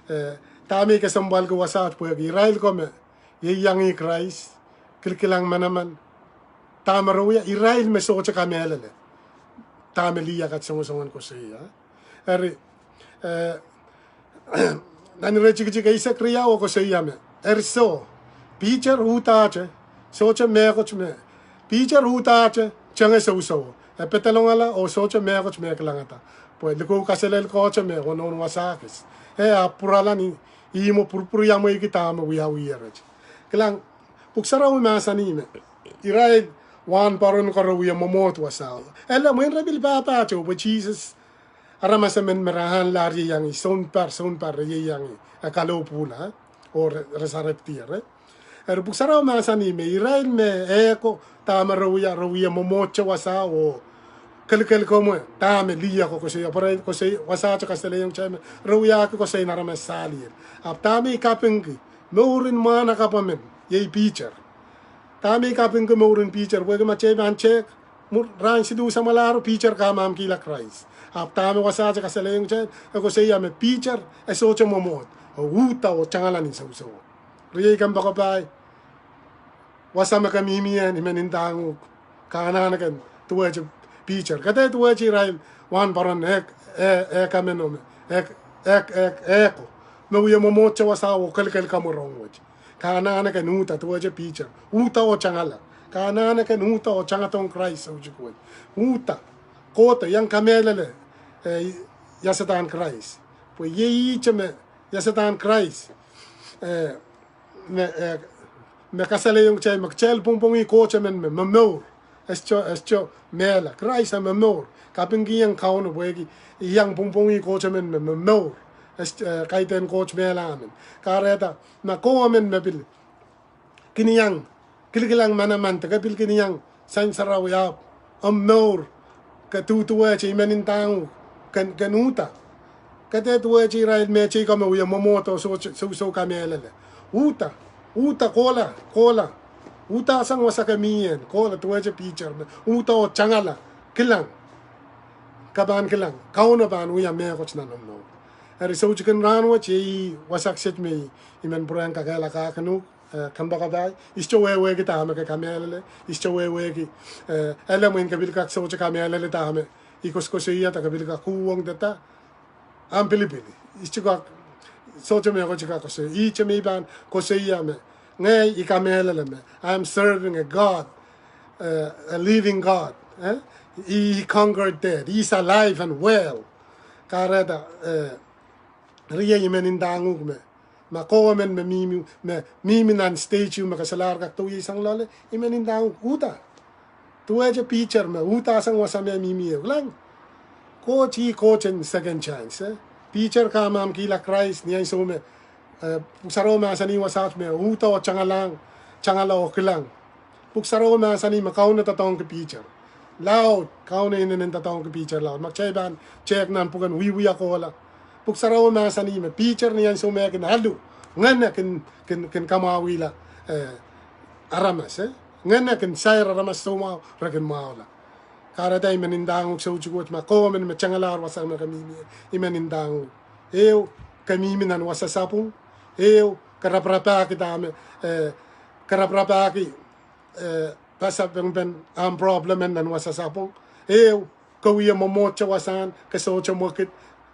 eh, dahme I kesempwalki wasaht pwehki irail ko me ieiangih Krais, kilkilang manaman, dahme re wia? Irail me sohte kamehlele dahme lih akan songosongen koasoia. Eri, eh, nan iretikitik eisek riau e koasoia me, eri soh, Piter uhdahte, sohte mehkot me, Piter uhdahte tenge sousouo. E pedolongala oh sohte mehkot me e kilangada. Pwe likou kaselel kohte me wanohn wasa kis, e ahpw pwurala ni ihmwo pwurpwuriamweiki dahme wiawi ret. Kilang, Pwuhk Sarawi mahsanih me irail wahnpoaron ko re wie mwomwohd wasao. Ele mwein re pil pahpahte pwe Sises aramas emen me re ahnla ieiangih, sounpar, sounpar re ieiangih, e kalohpwuhla, oh re, re sarepdi, eh? Eri Pwuhk Sarawi mahsanih me irail me eh ko, dahme re wia, re wie mwomwohdete wasao oh kelikelkomwe dahme lih ako koasoia, pwe re koasoi, wasahte kasalehiong kitail me re wiahki koasoi en aramas sahlihel. Ahpw dahme I kapingki mouren mwahnakapw emen, iei Piter. Dahme I kapingki mouren Piter? Pwehki ma kitail pahn tehk, mwuhr rahn siluh samwalahro Piter kamwahmkihla Krais. Ahpw dahme wasahte kasalehiong kitail? E koasoia me Piter e sohte mwomwohd, e uhda oh tangala ni sousouo. Riei kompoakepahi, wasa me ke mihmi ie, I men ndahng uhk, ke anahne ken duwehte Piter. Ke dehr duwehte irail wahnpoaron ehk, eh, ehk emen me, ehk, ehk, ehk, eh ko me wie mwomwohdete wasao oh kelikelkomwe rong wet. Ke anahne ken uhda duwehte Piter. Uhda oh tangala. Ke anahne ken uhda oh tangadohng Krais soutik wet. Uhda. Kohdo, iang kamehlele, eh, iasadahn Krais. Pwe iei ihte me iasadahn Krais, eh, me, eh, me kasalehiong kitail me kitail pwongpwongih Koht emen me, me momour. E sohte, e sohte mehla. Krais e momour. Kapingkihong Kauno pwehki I iang pwongpwongih Koht emen me, me momour. E sohte, eh, kaidehn Koht mehla men. Kahrehda ma kowe men me pil kin iang kilikilang manaman de ke pil kin iang sansarawi ahpw omw mour ke duduwehte, I men ndahng uhk, ken, ken uhda. Ke dehr duwehte irail mehteikan me wie mwomwohd oh soh, soh, soh kamehlele. Uhda, uhda, kohla, kohla. Uhdahsang wasa ke mih ie, kohla duwehte Piter me uhda oh tangala, kilang. Ke pahn kilang, Kauno pahn wia mehkot nan omw mour. Eri soutikin rahnwet iei wasa kiset me I men pwurehng kakehlakahkin uhk, eh, kompoakepahi, I sohte wehwehki dahme ke kamehlele, I sohte wehwehki, eh, ele mwein ke pil kak sohte kamehlele dahme I koasokoasoia de ke pil kak uhwong deda, ahmw pilipil. I sohte kak, sohte mehkot I kak koasoi. Ihte me I pahn koasoia me ngehi I kamehlele me I am serving a God, eh, a living God, eh? He, he conquered death. He is alive and well. Kahrehda, eh, riei I men ndahng uhk me ma kowe men me mihmi, me mihmi nan stage ieu me ke solahr kak doh ie sang loale, I men ndahng uhk, uhda. Duwehte Piter me uhdahsang wasa me e mihmi ie. Kilang, Koht ih Koht en second chance, eh? Piter kamwahmkihla Krais ni ansou me, eh, Pwuhk Sarawi mahsanih wasaht me uhda oh tangalahng, tangala oh kilang. Pwuhk Sarawi mahsanih me Kauno doadoahngki Piter. Laud, Kauno inenen doadoahngki Piter laud. Ma kitail pahn tehk nan pwuken Wiewia Kohla, Pwuhk Sarawi mahsanih me Piter ni ansou me e kin alu, ngehn e kin, kin, kin kamwahwihla, eh, aramas, eh? Ngehn e kin sair aramas soumwahu, re kin mwahula. Kahrehda I men ndahng uhk soutik wet, ma kowe men me tangalahr wasa me ke mihmi ie, I men ndahng uhk, ehu, ke mihmi nan wasa sapwung, ehu, ke raparapahki dahme, eh, ke raparapahki, eh, pasapengpen ahmw problem en nan wasa sapwung, ehu, ke wie mwomwohdete wasahn, ke sohte mwekid,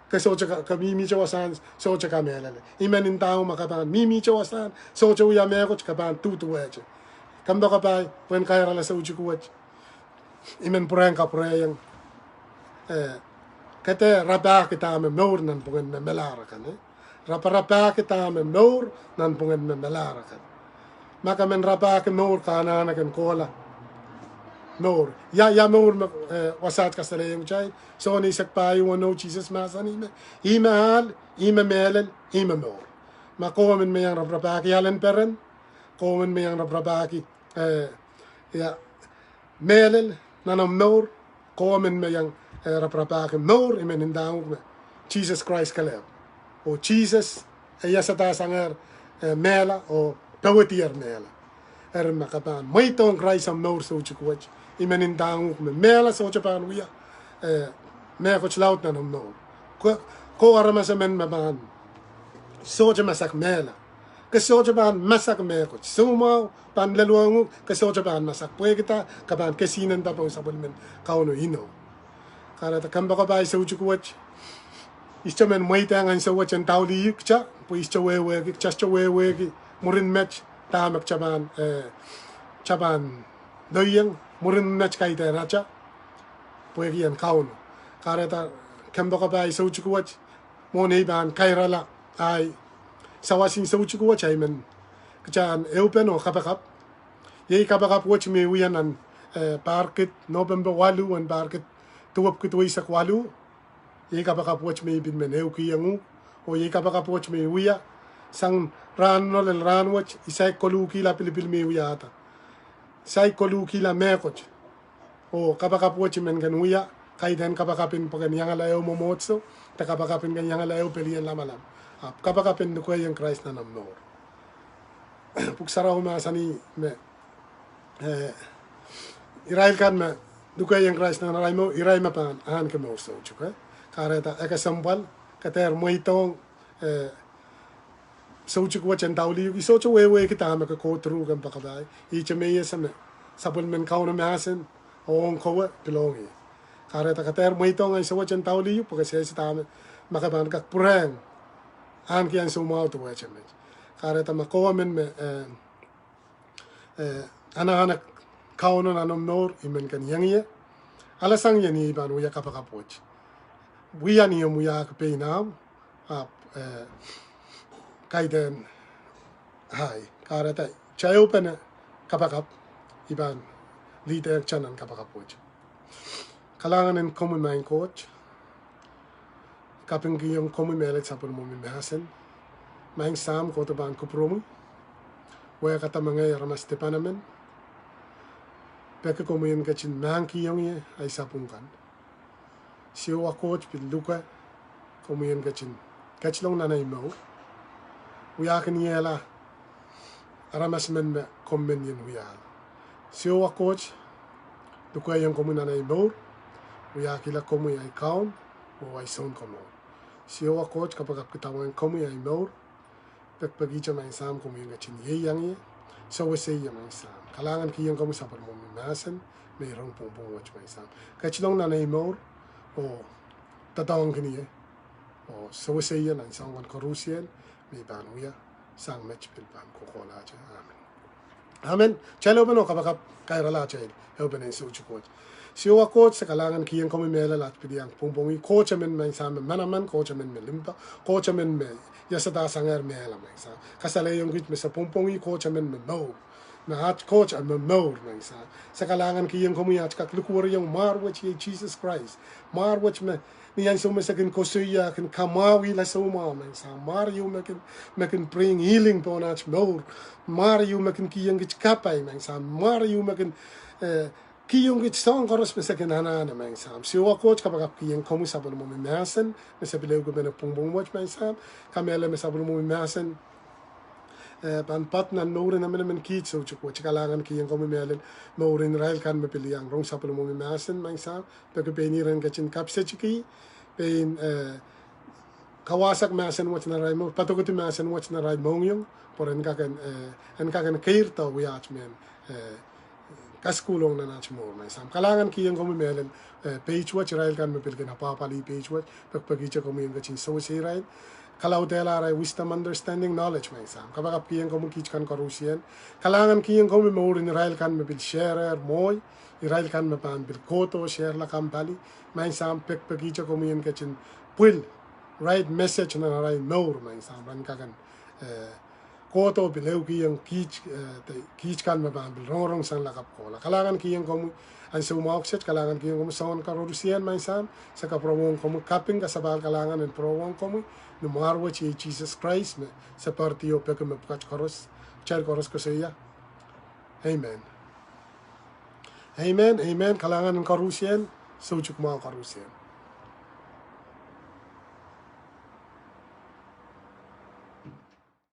ke sohte ka-, ke mihmihte wasahn, sohte kamehlele. I men ndahng uhk ma ke pahn mihmihte wasahn, sohte wia mehkot, ke pahn duduwehte. Kompoakepahi pwehn kairala soutik wet. I men pwurehng kapwurehiong, eh, ke dehr rapahki dahme mour nanpwungen me melahr akan, eh. Raparapahki dahme mour nanpwungen me melahr akan. Ma ke men rapahki mour, ke anahne kin kohla mour. Ia, ia mour me, eh, wasaht kasalehiong kitail? Sohn eisek pahieu, oh Sises mahsanih me, ih me ahl, ih me mehlel, ih me mour. Ma kowe men me iang raparapahki ahlen peren, kowe men me iang raparapahki, eh, ia, mehlel nan omw mour, kowe men me iang, eh, raparapahki mour, I men ndahng uhk me Sises Krais kelehpw. Oh Sises, eh, iasada sangehr, eh, mehla, oh powehdier mehla. Eri ma ke pahn mweidohng Krais omw mour soutik wet, I men ndahng uhk me mehla sohte pahn wia, eh, mehkot laud nan omw mour. Ko, ko aramas emen me pahn sohte masak mehla. Ke sohte pahn masak mehkot. Soumwahu pahn lelohng uhk, ke sohte pahn masak. Pwehki dah? Ke pahn kesihnenda pohn sapwellimen Kauno inou. Kahrehda kompoakepahi soutik wet, I sohte men mweidehng ansou wet en daulih kitail, pwe I sohte wehwehki, kitail sohte wehwehki mwurin met dahme kitail pahn, eh, kitail pahn lelohng, mwurin met kaidehn atail, pwehki en Kauno. Kahrehda kompoakepahi soutik wet, mwohn ei pahn kairala ahi sawas en soutik wet, I men, kitail en ehupene oh kapakap. Iei kapakap wet me I wia nan, eh, pahr kid Nopempe waluh en pahr kid duwepwiki duweisek waluh. Iei kapakap wet me I pil men ehukihong uhk, oh iei kapakap wet me I wia sang rahn ohl lel rahn wet. I saik koluhkihla pilipil me I wiahda. Saik koluhkihla mehkot. Oh kapakap wet I men kin wia, kaidehn kapakap en pwehn iangala ehu mwomwohdiso, de kapakap en kin iangala ehu pelien lamalam. Ahpw kapakap en lukehiong Krais nan omw mour. Pwuhk Sarawi mahsanih me, eh, irail kan me lukehiong Krais nan arail mour, irail me pahn ahneki mour soutuk, eh. Kahrehda e kesempwal, ke dehr mweidohng, eh, soutik wet en daulih uhk. I sohte wehwehki dahme ke go through kompoakepahi. Ihte me I ese me sapwellimen Kauno mahsen ong kowe pil ong ie. Kahrehda ke dehr mweidohng ansou wet en daulih uhk, pwe ke sehse dahme, ma ke pahn kak pwurehng ahneki ansou mwahu duwehte met. Kahrehda ma kowe men me, eh, eh, anahne Kauno nan omw mour, I men kin iang ie. Alasang ie ni ei pahn wia kapakap wet. Wia ni omw wiahki pein ahmw, ahpw, eh, kaidehn ahi. Kahrehda kitail ehupene kapakap, I pahn lead kitail nan kapakap wet. Kalahngan en komwi Maing Koht, kapingkihong komwi mehlel sapwellimomwi mahsen. Maing Sahm, Koht pahn kupwuromwi, wehkada mengei aramas dipan emen, peki komwi en ketin mahkikihong ie ahi sapwung kan. Siohwa Koht, pil luke komwi en ketin ketilong nan ei mour, wiahkiniehla aramas men me komwi men ien wiahla. Siohwa Koht, lukehiong komwi nan ei mour, wiahkihla komwi ahi Kaun oh ahi Sounkomour. Siohwa Koht, kapakapki dahme komwi ahi mour, pekipekihte Maing Sahm komwi en ketin ieiang ie, sewese ie Maing Sahm. Kalahngan kihong komwi sapwellimomwi mahsen me I rong pwongpwong wet Maing Sahm. Ketilong nan ei mour oh doadoahngkin ie oh sewese ie nan soahng kan koarusie me I pahn wia, sang met pil pahn kohkohlahte. Amen. Amen. Kitail ehupene oh kapakap, kairala atail ehupene en soutik wet. Siohwa Koht, se kalahngan kihong komwi mehlel at pil iang pwongpwongih Koht emen Maing Sahm me manaman, Koht emen me limpoak, Koht emen me iasada sangehr mehla Maing Sahm. Kasalehiong kiht me se pwongpwongih Koht emen me mour, me at Koht me mour Maing Sahm. Se kalahngan kihong komwi at kak likwerihong mwar wet iei Sises Krais. Mwar wet me ni ansou me se kin koasoia kin kamwahwihla soumwahu Maing Sahm. Mwar ieu me kin, me kin bring healing pohn at mour. Mwar ieu me kin kihong kiht kapai Maing Sahm. Mwar ieu me kin, eh, kihong kiht soahng koaros me se kin anahne Maing Sahm. Siohwa Koht, kapakap kihong komwi sapwellimomwi mahsen me se pil ehukipene pwongpwong wet Maing Sahm. Kamehlele me sapwellimomwi mahsen, eh, pahn poad nan mouren emenemen kiht soutik wet. Kalahngan kihong komwi mehlel mouren irail kan me pil iang rong sapwellimomwi mahsen Maing Sahm. Peki pein irail en ketin kapisetki pein, eh, kawasak mahsen wet nan arail mour, padokedi mahsen wet nan arail mohngiong, pwe en kak en, eh, en kak en keirda wiaht mehn, eh, kasukuhlong nan at mour Maing Sahm. Kalahngan kihong komwi mehlel, eh, page wet, irail kan me pil kin apwahpwalih page wet, pekipekihte komwi en ketin sewese irail. Kalaudehla arail wisdom, understanding, knowledge, Maing Sahm. Kapakapkihong komwi kiht kan koarusie. Kalahngankihong komwi mouren irail kan me pil share-er mwohi, irail kan me pahn pil kohdo share-la kampali, Maing Sahm, pekipekihte komwi en ketin pwil right message nan arail mour, Maing Sahm, pahn kak en, eh, kohdo pil ehukihong kiht, eh, de kiht kan me pahn pil rongorong sang lakapw kohla. Kalahngankihong komwi ansou mwahu kiset, kalahngankihong komwi soangen koarusie, Maing Sahm, se kapwurehng komwi kaping kasapahl kalahngan en pwurehng komwi, ni mwaren wet iei Sises Krais me se poaridi oh peki mepwukat koaros, kitail koaros koasoia. Amen. Amen, amen. Kalahngan en koarusie, soutik mwahu koarusie.